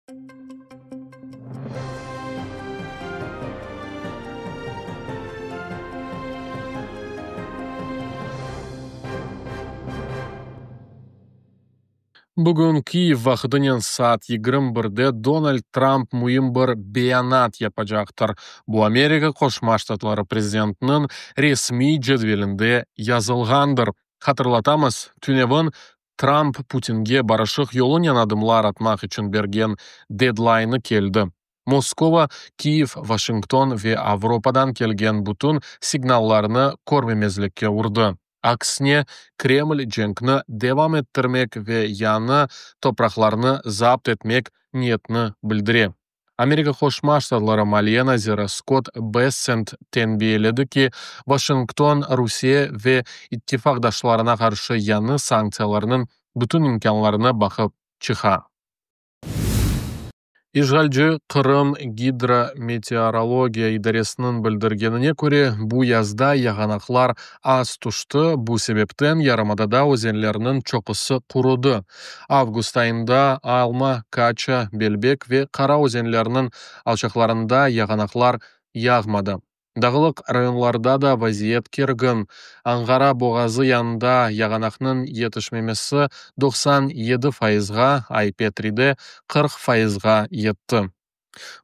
Bugün Kyiv vaqtınen saat 21-de Donald Trump müim bir beyanat yapacaqtır. Bu Amerika Qoşma Ştatları prezidentiniñ resmiy cedvelinde yazılğandır. Hatırlatamız, tünevin Trump Putinge barışıq yolunen adımlar atmaq içün bergen dedlaynı keldi. Moskova, Kyiv, Washington ve Avropadan kelgen bütün signallarnı körmemezlikke urdı. Aksine, Kreml cenkni devam ettirmek ve yañı topraqlarnı zapt etmek niyetini bildire. Amerika Qoşma Ştatları maliye naziri Skott Bessent tenbiyeledi ki, Washington Rusiye ve ittifaqdaşlarına qarşı yañı sanktsiyalarnıñ bütün imkânlarını baqıp çıqa. İşğalci Qırım gidrometeorologiya idaresiniñ bildirgenine köre, bu yazda yağanaqlar az tüşti, bu sebepten yarımadada özenlerniñ çoqusı qurudı. Avgust ayında Alma, Kaça, Belbek ve Qara özenlerniñ alçaqlarında yağanaqlar yağmadı. Dağlıq rayonlarda da vaziyet kergin. Anğara boğazı yanında yağanaqnıñ yetişmemesi 97 fayızğa, Ay-Petride 40 fayızğa yetti.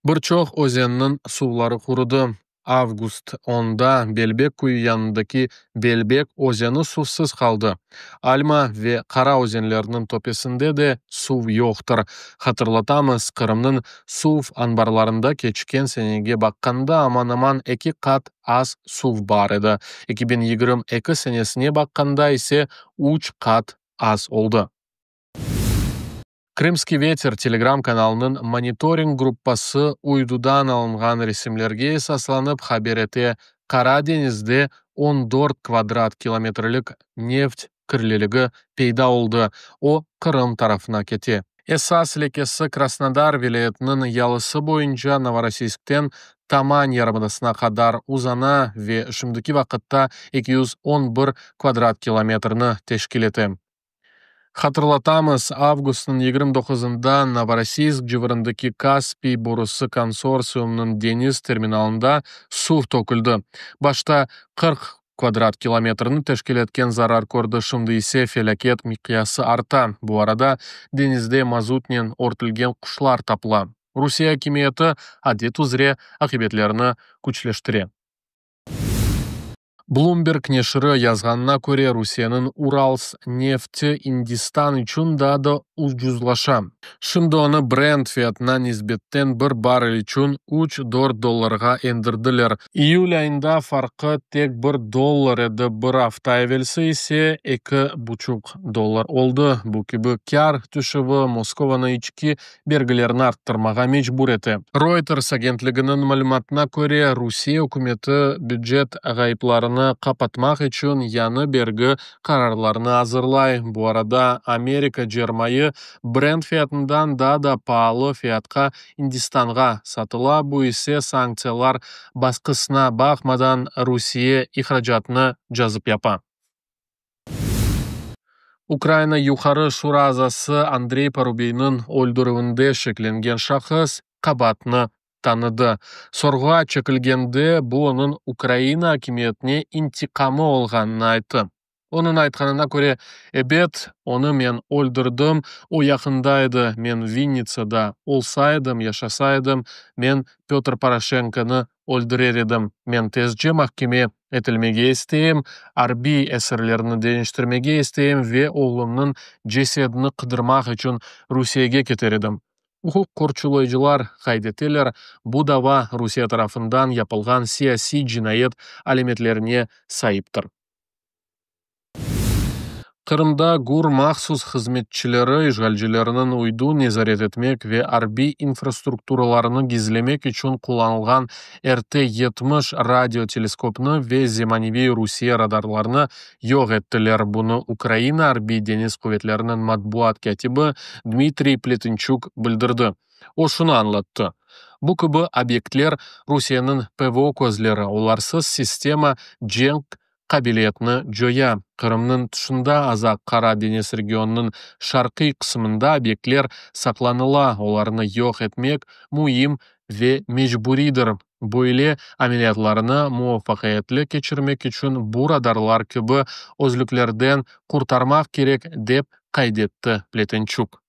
Bir çoq özenniñ suvları qurudı. Avgust onda Belbek köyü yanındaki Belbek özeni suvsız qaldı. Alma ve Qara özenlerniñ töpesinde de suv yoqtır. Hatırlatamız, Qırımnıñ suv anbarlarında keçken senege baqqanda aman-aman eki qat az suv bar edi, 2022 senesine baqqanda ise üç qat az oldı. Krımskiy veter Telegram kanalınıñ monitoring gruppası uydudan alınğan resimlerge esaslanıp haber ete, Qara deñizde 14 kvadrat kilometrlik neft kirliligi peyda oldı, o, Qırım tarafına kete. Esas lekesi Krasnodar vilâyetiniñ yalısı boyunca Novorossiyskten Taman yarımadasına qadar uzana ve şimdiki vaqıtta 211 kvadrat kilometrni teşkil ete. Hatırlatamız, avgustnıñ 29-nda Novorossiysk civarındaki Kaspiy borusı konsorsiumınıñ deñiz terminalında suv töküldi. Başta 40 kvadrat kilometrni teşkil etken zarar kördi, şimdi ise felâket miqyası arta. Bu arada deñizde mazutnen örtülgen quşlar tapıla. Rusiye akimiyeti, adet üzre, aqibetlerni küçleştire. Bloomberg neşiri yazğanına köre, Rusiyeniñ Urals nefti İndistan içün daa da ucuzlaşa. Şimdi onı Brent fiyatına nisbeten bir barrel içün üç-dört dollarğa endirdiler. İyül ayında farqı tek bir dollar edi, bir afta evelsi ise eki buçuq dollar oldı. Bu kibi kâr tüşüvi Moskovanı içki bergilerni arttırmağa mecbur ete. Reuters agentliginiñ malümatına köre, Rusiye ükümeti bücet ğayıplarını qapatmaq içün yañı bergi qararlarını azırlay. Bu arada Amerika cermayı Brent fiyatından daa da paalı fiyatqa İndistanğa satıla, bu ise sanktsiyalar basqısına baqmadan Rusiye ihracatını cazip yapa. Ukraina Yuqarı Şura azası Andrey Parubiyniñ öldürüvinde şeklengen şahıs qabaatını tanıdı. Sorğuğa çekilgende bu onıñ Ukraina akimiyetine intiqamı olğanını ayttı. Onıñ aytqanına köre, ebet, onı men öldürdim, o yaqında edi, men Vinnitsada olsaydım, yaşasaydım, men Pötr Poroşenkonı öldürer edim. Men tezce mahkeme etilmege isteyim, arbiy esirlerni deñiştirmege isteyim ve oğlumnıñ cesedini qıdırmaq içün Rusiyege keter edim. Uquq qorçalayıcılar qayd eteler, bu dava Rusiye tarafından yapılğan siyasiy cinayet alâmetlerine saiptir. Qırımda GUR mahsus hızmetçileri işğalcilerniñ uydu nezaret etmek ve arbiy infrastrukturalarını gizlemek içün qullanılğan RT-70 radio teleskopnı ve zemaneviy Rusiye radarlarını yoq ettiler. Bunı Ukraina Arbiy deñiz quvetleriniñ matbuat kâtibi Dmitriy Pletençuk bildirdi. O şunı añlattı: Bu kibi obyektler Rusiyeniñ PVO közleri, olarsız sistema cenk. qabiliyetini coya. Qırımnıñ tışında Azaq-Qara deñiz regionınıñ şarqiy qısmında obyektler saqlanıla, olarnı yoq etmek müim ve mecburiydir. Böyle ameliyatlarnı muvafaqiyetli keçirmek içün bu radarlar kibi özlüklerden qurtarmaq kerek, dep qayd etti Pletençuk.